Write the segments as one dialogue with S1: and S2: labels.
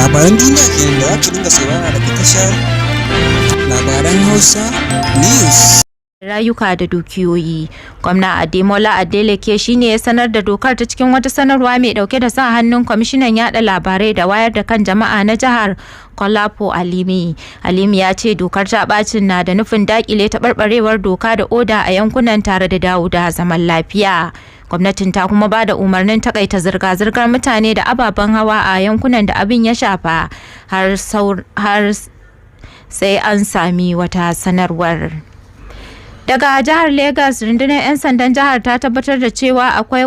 S1: Labaran duniya kenan da za ku dinga saurara daga tashar Labaran Hausa News.
S2: Rayuka da dukiyoyi. Gwamna Ademola Adeleke shine ya sanar da dokar ta cikin wata sanarwa mai dauke da sa hannun kwamishinan yada labarai da wayar da kan jama'a na jihar, Kolapo Alimi. Alimi ya ce dokar ta bacin na da nufin dakile taɓarɓarewar doka da oda a yankunan tare da dawo da zaman lafiya. Gwamnatin ta kuma ba da umarnin takaita zirga-zirgar mutane da ababen hawa a yankunan da abin ya shafa har sai an sami wata sanarwar. Daga jihar Lagos, rundunar 'yan sandan jihar ta tabbatar da cewa akwai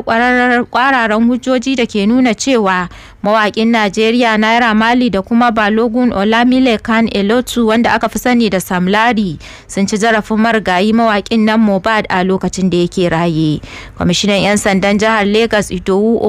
S2: kwararan hujjoji da ke nuna cewa mawakin Najeriya Naira Marley da kuma Balogun Olamilekan Elotu, wanda aka fi sani da Sam Larry, sun ci zarafin marigayi mawakin nan Mohbad a lokacin da yake raye. Kwamishinan 'yan sandan jihar Lagos, Idowu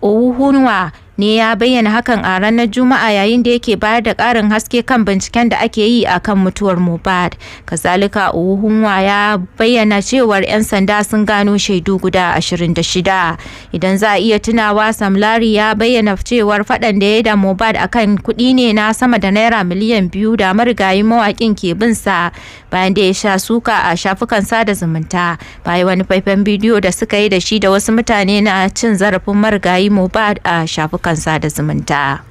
S2: Owuhunwa, ne ya bayyana hakan a ranar Juma'a yayin da yake bayar da ƙarin haske kan binciken da ake yi a kan mutuwar Mohbad. Kazalika, Owuhunwa ya bayyana cewar 'yan sanda sun gano shaidu guda 26. Idan za a iya tunawa, Sam Larry ya bayyana cewar faɗan da ya da Mohbad akan kuɗi ne na sama da naira miliyan 2 da marigayin mawaƙin ke bin sa, bayan da ya sha suka a shafukan sada zumunta bayan wani faifan bidiyo da suka yi da shi da wasu mutane na cin zarafin marigayi Mohbad a shafukan sada zumunta.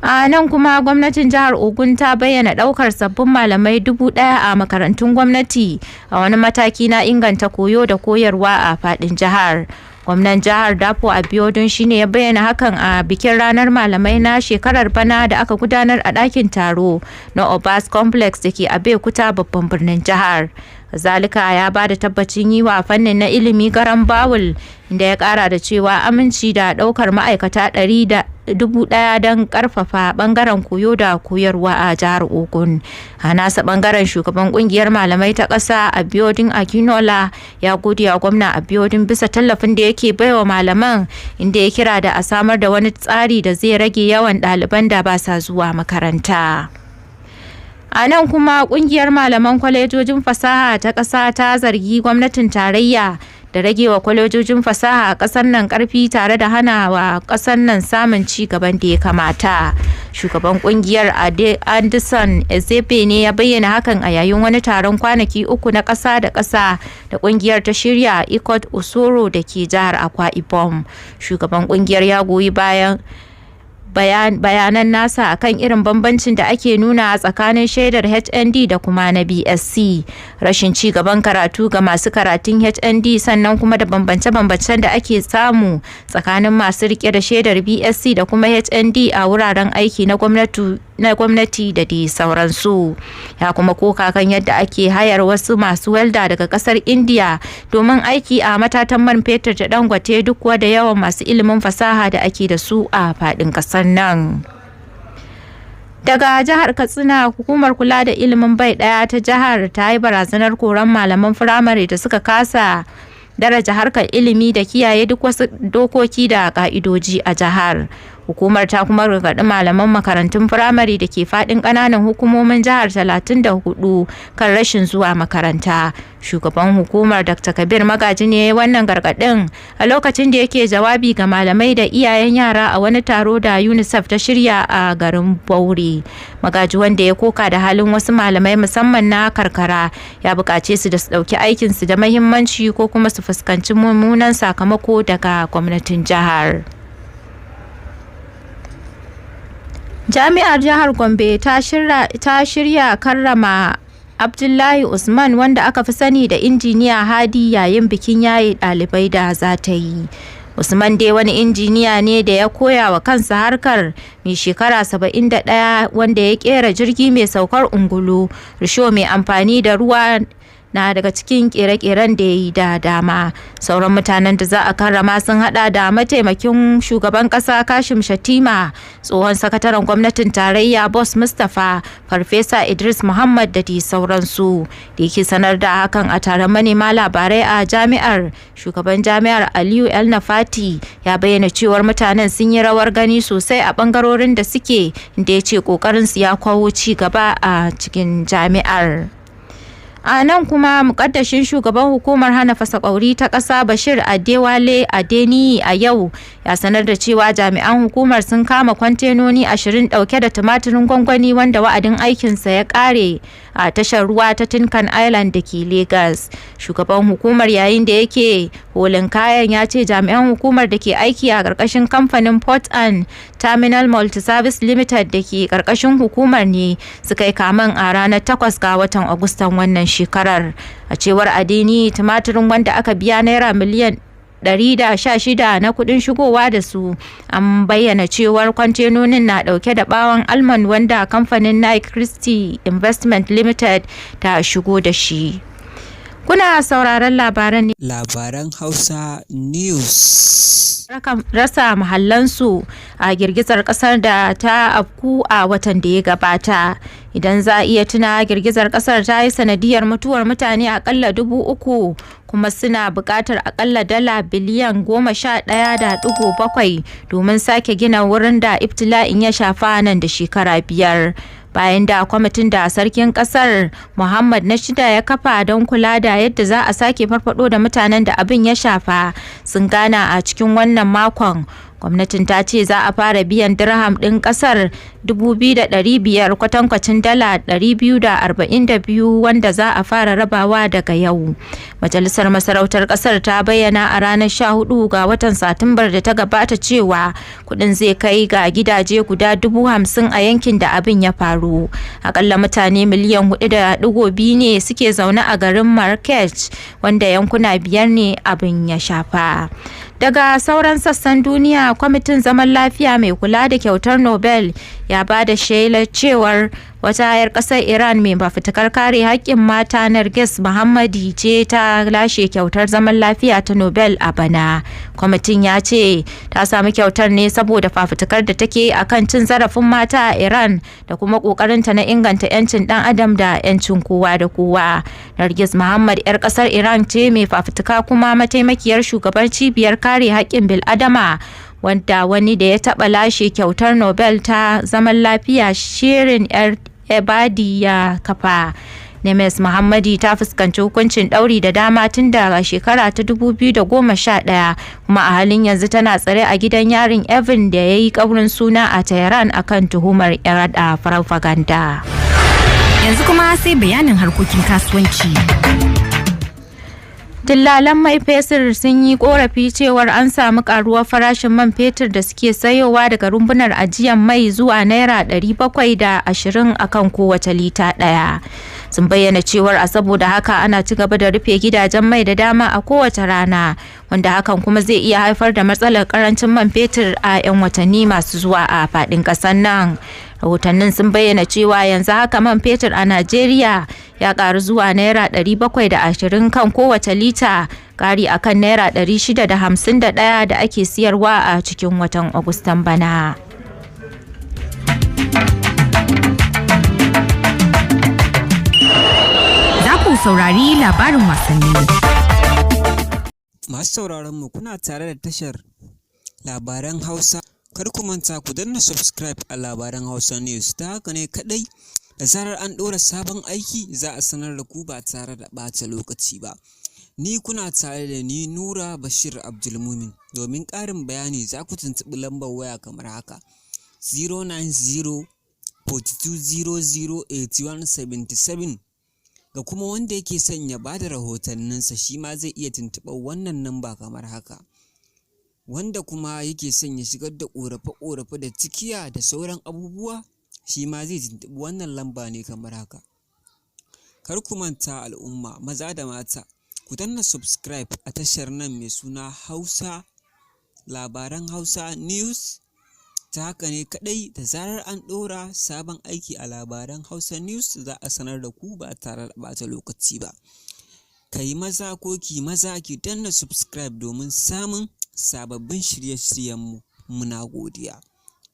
S2: A nan kuma, gwamnatin jihar Ogun ta bayyana daukar sabbin malamai 1,000 a makarantun gwamnati a wani mataki na inganta koyo da koyarwa a fadin jihar. Gwamnan jihar Dapo Abiodun shine ya bayyana hakan a bikin ranar malamai na shekarar bana da aka gudanar a ɗakin taro na Obas Complex da ke Abeokuta, babban birnin jihar. Zalika, ya ba da tabbacin yi wa fannin na ilimi garan bawul, inda ya kara da cewa aminci da daukar ma'aikata 1,000 don karfafa bangaren koyo da koyarwa a jihar Ogun. A nasa bangaren, shugaban kungiyar malamai ta ƙasa, Abiodun Akinola, ya gode wa Gwamna Abiodun bisa tallafin da yake baiwa malaman, inda ya kira da a samar da wani tsari da zai rage yawan ɗaliban da ba sa zuwa makaranta. A nan kuma, kungiyar malaman kwalejojin fasaha ta ƙasa ta zargi gwamnatin tarayya da rage wa kwalejojin fasaha a ƙasar nan ƙarfi tare da hana wa ƙasar nan samun ci gaban da ya kamata. Shugaban kungiyar, Anderson Ezebe, ne ya bayyana hakan a yayin wani taron kwanaki 3 na ƙasa da ƙasa da kungiyar ta shirya a Ikot Usoro da ke jihar Akwa Ibom. Shugaban kungiyar ya goyi bayan bayanan nasa akan irin bambancin da ake nuna tsakanin shaidar HND da kuma na BSc, rashin ci gaban karatu ga masu karatun HND, sannan kuma da bambance-bambancen da ake samu tsakanin masu rike da shaidar BSc da kuma HND a wuraren aiki na gwamnati da dai sauransu. Ya kuma koka kan yadda ake hayar wasu masu welda daga kasar India domin aiki a matatan man fetur ta Dangote, duk da yawan masu ilimin fasaha da ake da su a faɗin kasar nan. Daga jihar Katsina, hukumar kula da ilimin bai daya ta jihar ta yi barazanar koran malaman firamare da suka kasa daraja harkar ilimi da kiyaye duk wasu dokoki da ka'idoji a jihar. Hukumar ta kuma gargaɗi malaman makarantun firamare da ke faɗin ƙananan hukumomin jihar 34 kan rashin zuwa makaranta. Shugaban hukumar, Dr. Kabir Magaji, ne wannan gargaɗin a lokacin da yake jawabi ga malamai da iyayen yara a wani taro da UNICEF ta shirya a garin Baure. Magaji, wanda ya koka da halin wasu malamai musamman na karkara, ya buƙace su da su ɗauki aikinsu da mahimmanci ko kuma su fuskanci mummunan sakamako daga gwamnatin jihar. Jami'ar Jihar Gombe ta shirya karrama Abdullahi Usman, wanda aka fi sani da Injiniya Hadi, yayin bikin yaye ɗalibai da za ta yi. Usman dai wani injiniya ne da ya koya wa kansa harkar, mai shekara 71, wanda ya kera jirgi mai saukar ungulu, risho mai amfani da ruwa na daga cikin kere-keren da ya yi da dama. Sauran mutanen da za a karrama sun hada da mataimakin shugaban kasa Kashim Shatima, tsohon sakataren gwamnatin tarayya Boss Mustapha, Farfesa Idris Muhammad da dai sauransu. Da yake sanar da hakan a taron manema labarai a jami'ar, shugaban jami'ar, Aliyu El Nafati, ya bayyana cewar mutanen sun yi rawar gani sosai a bangarorin da suke, inda ya ce kokarin su ya kawo ci gaba a cikin jami'ar. A nan kuma, mukaddashin shugaban hukumar hana fasa kwauri ta ƙasa, Bashir Adewale Adeniyi, a yau ya ya sanar da cewa jami'an hukumar sun kama kwantenoni 20 dauke da tumatirin gwangwani wanda wa'adin aikinsa ya kare a tashar ruwa ta Tinkan Island da ke Lagos. Shugaban hukumar, yayin da yake holin kayan, ya ce jami'an hukumar da ke aiki a ƙarƙashin kamfanin Port and Terminal Multiservice Limited da ke ƙarƙashin hukumar ne suka yi kamen a ranar 8 ga watan Agustan wannan shekarar. A cewar Adini, tumatirin wanda aka biya naira miliyan 116 na kudin shigowa da su, an bayyana cewar kwantenonin na dauke da bawon almond wanda kamfanin Nike Christie Investment Limited ta shigo da shi. Kuna sauraron labaran ne.
S1: Labaran Hausa News.
S2: Rasa mahallansu a girgizar kasar da ta afku a watan da ya gabata. Idan za a iya tuna, girgizar kasar ta yi sanadiyar mutuwar mutane akalla 3,000, kuma suna buƙatar akalla dala biliyan 11.7 domin sake gina wurin da ibtila'in ya shafa nan da shekara 5, bayan da kwamitin da sarkin kasar Muhammad na shida ya kafa don kula da yadda za a sake farfado da mutanen da abin ya shafa sun gana a cikin wannan makon. Gwamnatin ta ce za a fara biyan dirham ɗin ƙasar 2,500, kwatankwacin dala 242, wanda za a fara rabawa daga yau. Majalisar masarautar ƙasar ta bayyana a ranar 14 ga watan Satumbar da ta gabata cewa kuɗin zai kai ga gidaje guda 50,000 a yankin da abin ya faru. Akalla mutane miliyan 4.2 ne suke zaune a garin Marrakech, wanda yankuna biyar ne abin ya shafa. Daga sauran sassan duniya, kwamitin zaman lafiya mai kula da kyautar Nobel ya ba da shelar cewar wata 'yar kasar Iran mai fafutukar kare haƙƙin mata, Narges Mohammadi, ce ta lashe kyautar zaman lafiya ta Nobel a bana. Kwamitin ya ce ta sami kyautar ne saboda fafutukar da take akan cin zarafin mata a Iran da kuma ƙoƙarinta na inganta 'yancin ɗan adam da 'yancin kowa da kowa. Narges Muhammad 'yar kasar Iran ce mai fafutuka kuma mataimakiyar shugabar cibiyar kare haƙƙin bil'adama, wanda wani da ya taɓa lashe kyautar Nobel ta zaman lafiya, Shirin Yar Ebadi, ya kafa. Nemes Muhammadi ta fuskanci hukuncin ɗauri da dama tun daga shekara ta 2011, kuma a halin yanzu tana tsare a gidan yarin Evin da ya yi ƙaurin suna a Tehran akan tuhumar yada farfaganda.
S3: Yanzu kuma sai bayanin harkokin kasuwanci.
S2: Dillalan mai fetur sun yi korafi cewar an samu karuwar farashin man fetur da suke sayowa daga rumbunar ajiyar mai zuwa naira 720 akan kowace lita ɗaya. Sun bayyana cewar a saboda haka ana ci gaba da rufe gidajen mai da dama a kowace rana, wanda hakan kuma zai iya haifar da matsalar karancin man fetur a 'yan watanni masu zuwa a faɗin ƙasar nan. Rahotannin sun bayyana cewa yanzu haka man fetur a Najeriya ya karu zuwa naira 720 kan kowace lita, kari akan naira 651 da ake siyarwa a cikin watan Agustan bana.
S3: Za ku saurari labarin wasanni.
S1: Masu sauraron mu, kuna tare da tashar Labaran Hausa. Kar ku manta ku danna subscribe a Labaran Hausa News, ta haka ne kaɗai da zarar an ɗora sabon aiki za a sanar da ku ba tare da ɓata lokaci ba. Ni kuna tare da ni, Nura Bashir Abdulmumin. Domin ƙarin bayani za ku tuntuɓi lambar waya kamar haka: 090 4200 8177. Ga kuma wanda yake son ya ba da rahotanninsa, shi ma zai iya tuntuɓar wannan namba kamar haka. Wanda kuma yake son ya shigar da ƙorafe-ƙorafe da cikiya da sauran abubuwa, shi ma zai tuntuɓi wannan lamba ne kamar haka. Kar ku manta, al'umma maza da mata, ku danna subscribe a tashar nan mai suna Hausa Labaran Hausa News. Ta haka ne kaɗai da zarar an ɗora sabon aiki a Labaran Hausa News za a sanar da ku ba tare da ɓata lokaci ba. Ka yi maza ko ki maza ki danna subscribe domin samun sababbin shirye-shiryenmu. Muna godiya.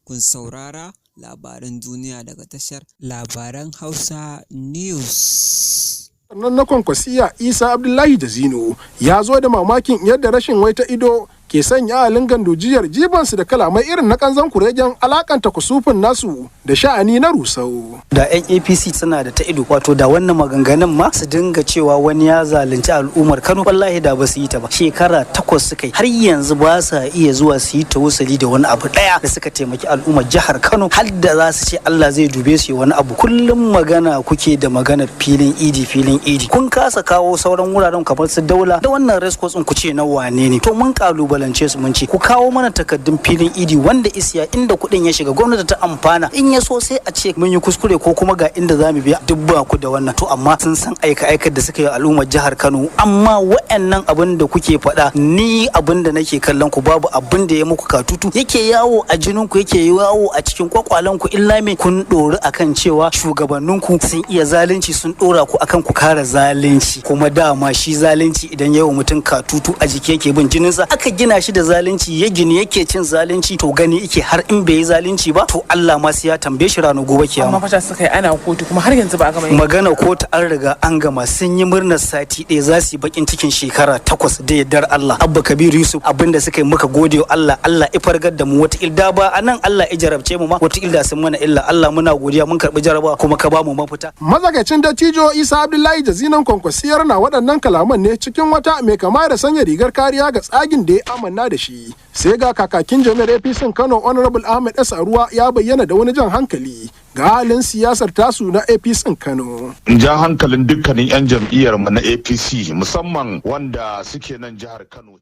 S1: Kun saurara labaran duniya daga tashar Labaran Hausa News.
S4: Sannan na Kwankwasiya, Isa Abdullahi Jazino, ya zo da mamakin yadda rashin waita ido Ke sanya ahalin Gandujiyar jibansu da kalamai irin na kanzon kuregen alakanta kusufin nasu da sha'ani na rusau.
S5: Da 'yan APC suna da ta ido, wato da wannan maganganun ma su dinga cewa wani ya zalunci al'ummar Kano, wallahi da ba su yi ta ba. Shekara 8 suka yi, har yanzu ba sa iya zuwa su yi tawassuli da wani abu daya da suka taimaki al'ummar jihar Kano, har da za su ce Allah zai dube su yi wani abu. Kullum magana kuke da magana filin Idi, filin Idi. Kun kasa kawo sauran wuraren kamar su Daula da wannan race course, ku ce na wane ne? To mun kalubalance su, mun ce ku kawo mana takaddun filin Idi wanda isiya inda kuɗin ya shiga, gwamnati ta amfana. In ya so sai a ce mun yi kuskure ko kuma ga inda za mu biya. Duk ba ku da wannan. To amma sun san aika aikar da suka yi al'ummar jihar Kano. Amma wa'annan abin da kuke faɗa, ni abin da nake kallon ku, babu abin da ya muku katutu yake yawo a jinin ku, yake yawo a cikin kwakwalen ku, illa me? Kun ɗori akan cewa shugabanninku sun iya zalunci, sun ɗora ku akan ku kare zalunci. Kuma dama shi zalunci idan yawa mutum katutu a jiki yake bin jininsa. Aka gina shi da zalunci, ya gini yake cin zalunci, to gani yake har in bai yi zalunci ba, to Allah ma sai ya tambaye shi ranar gobe kiyama.
S6: Amma fata suka yi ana kotu, kuma har yanzu ba a gama.
S5: Magana kotu an riga an gama. Sun yi murnar sati 1, za su yi bakin cikin shekara 8 da yardar Allah. Abba Kabiru Yusuf, abinda suka yi muka gode wa Allah. Allah ya fargar da mu. Wata ilda ba anan Allah ya jarabce mu ma, wata ilda sun mana illa. Allah muna godiya, mun karbi jarabawa kuma ka ba mu mafita.
S4: Mazakaicin dattijo Isa Abdullahi Jazinan Kwankwasiyar na waɗannan kalaman ne cikin wata mai kama da sanya rigar kariya ga tsagin da ya amanna da shi. Sai ga kakakin jami'ar APC Kano, Honorable Ahmed S. Aruwa, ya bayyana da wani jan hankali ga halin siyasar tasu na APC Kano.
S7: Ja hankalin dukkanin 'yan jam'iyyar mu na APC, musamman wanda suke nan jihar Kano.